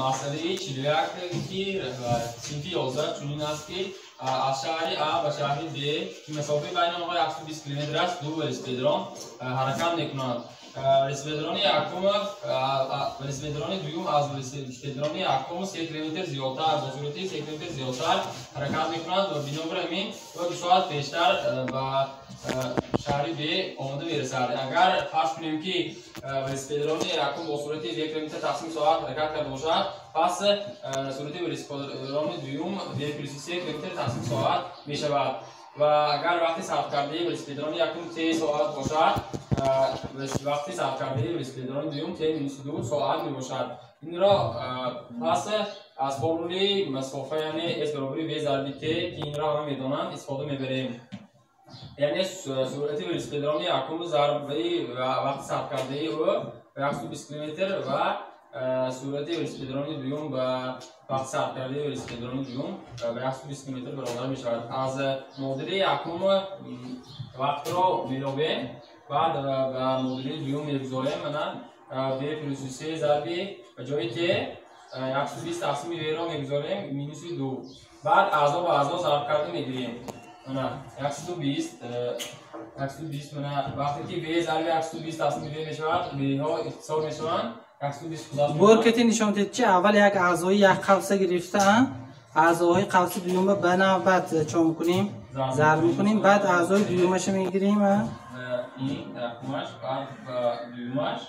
Масъалаи 41 ки синфи 11 чунин аст, ки аз шаҳри А ба шаҳри Б, ки масофаи байни онҳо 120 километр аст, ду велосипедрон ҳаракат мекунанд. Велосипедрони якум, велосипедрони дуюм аз велосипедрони якум 3 километр зиёдтар, бо суръати 3 километр зиёдтар ҳаракат мекунад ва бинобар ҳамин ӯ 2 соат пештар ба шаҳри Б омода мерасад. Агар фарз кунем, ки велосипедрони якум бо суръати 1 километр тақсими соат ҳаракат карда бошад, пас суръати велосипедрони дуюм в плюси 3 километр тақсими соат мешавад. Ва агар вақти сарфкардаи велосипедрони якум т соат бошад, вақти сарфкардаи велосипедрони дуюм т минуси 2 соат мебошад. Инро пас аз формули масофа, яъне с баробари в зарби т, ки инро ҳама медонанд, истифода мебарем. Яъне суръати велосипедрони якум зарби вақти сарфкардаи ӯ ба 120 километр ва суръати велосипедрони дуюм ба вақти сарфкардаи велосипедрони дуюм ба 120 километр баробар мешавад. Аз муодили якум вақтро меёбем, баъд ба муодили дуюм мегузорем. Мана, в плюси се зарби ба ҷои т 120 тақсими вро мегузорем, минуси ду. Баъд аъзо ба аъзо зарб карда мегирем. Мана, 120, 120. Мана, вақте ки в зарби 120 тақсими в мешавад, вҳо ихтисор мешаванд. Бор кати нишон дед, чи аввал як аъзои як қавса гирифта, аъзоҳои қавси дуюма ба навбат чо мекунем? Зарб мекунем. Баъд аъзои дуюмаша мегирем. Ин якумаш, баъд ба дуюмаш,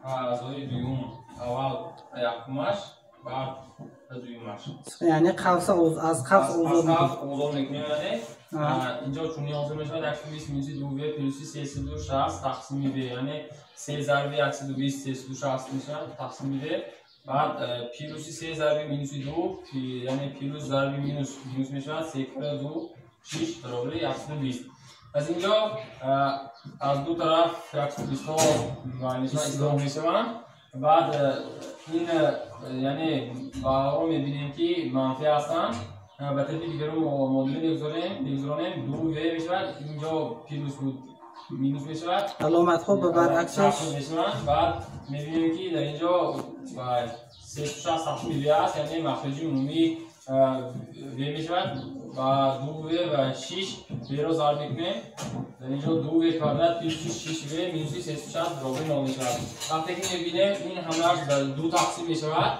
аъзои дуюм аввал якумаш, баъд ба дуюмаш. Яъне қавса аз қавс озод. Озод мекунем. Яъне инҷо чунин ҳосил мешавад: 120 минуси ду в плюси 360 тақсими в, яъне се зарби 120 360 мешавад, тақсими в. Баъд плюси се зарби минуси ду, яъне плюс зарби минус минус мешавад, се кара ду шиш, баробари 120. Аз инҷо аз ду тараф 120ҳо ислоҳ мешаванд. Баъд ин, яъне баъро мебинем, ки манфӣ ҳастанд, ба тарафи дигару муодила мегузоронем. Ду в мешавад, инҷо плюс буд, минус мешавад. Аломатҳо ба баръаксаш мешаванд. Баъд мебинем, ки дар инҷо 360 тақсими в аст, яъне махраҷи умумӣ в мешавад ва ду в ва шиш вро зарб мекунем. Дар инҷо ду в квадрат плюси шиш в минуси 360 баробари нол мешавад. Вақте ки мебинем, ин ҳамааш ба ду тақсим мешавад,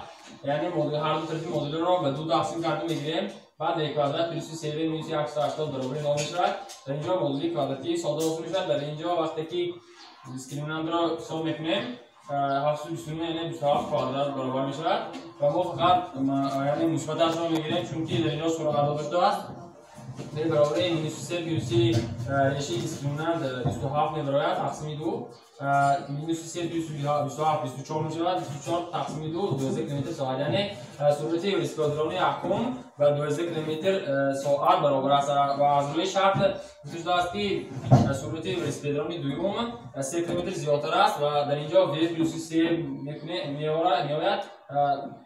яъне ҳар ду тарафи муодиларо ба ду тақсим карда мегирем. Баъд в квадрат плюси се в минуси 180 баробари нол мешавад. Дар инҷо муодилаи квадратии сода ҳосил мешавад. Дар инҷо вақте ки дискриминантро ҳисоб мекунем, 729, яъне 27 квадрат баробар мешавад. Ва мо фақат, яъне, мусбаташро мегирем, чунки дар инҷо суръат дода шудааст. В баробари минуси се плюси решаи дискриминант 27 мебарояд, тақсими ду. Минуси се плюси 27 24 мешавад. 24 тақсими ду 12 километр соат. Яъне суръати велосипедрони якум ба 12 километр соат баробар аст. Ва аз рӯи шарт гуфта шудааст, ки суръати велосипедрони дуюм 3 километр зиёдтар аст ва дар инҷо в плюси се меояд.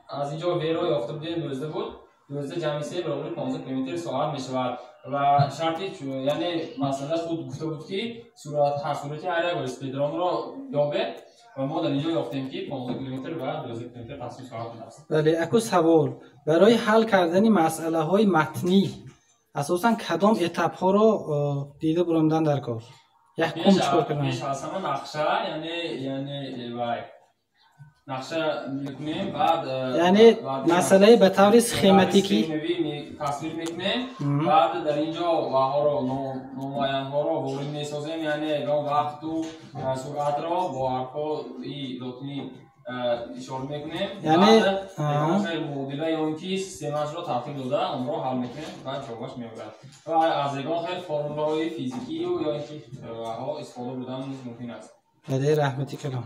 Аз инҷо вро ёфта будем, 12 буд. 12 ҷамъи се баробари 15 километр соат мешавад. Ва шарти, яъне масъала худ гуфта буд, ки суръати ҳар як велосипедронро ёбед, ва мо дар инҷо ёфтем, ки 15 километр ва 12 километр тақсими соат будааст. Бале, аку савол: барои ҳал кардани масъалаҳои матнӣ асосан кадом этапҳоро дида буромдан дар кор? Якум чикор кардан? Пеш аз ҳама нақша, яъне вай нақша мекунем, баъд Яъне масъалаи ба таври схематикӣ тасвир мекунем. Баъд дар ин ҷо ваҳоро, номуайянҳоро ворид месозем, яъне ягон вақту суръатро бо ҳарфҳои лотинӣ ишора мекунем. Яъне ягон хел муодила ё ин ки системаашро тартиб дода, онро ҳал мекунем ва ҷавобаш меояд. Ва аз ягон хел формулаҳои физикию ё ин ки ваҳо истифода бурдан низ мумкин аст. Бале, раҳмати калон.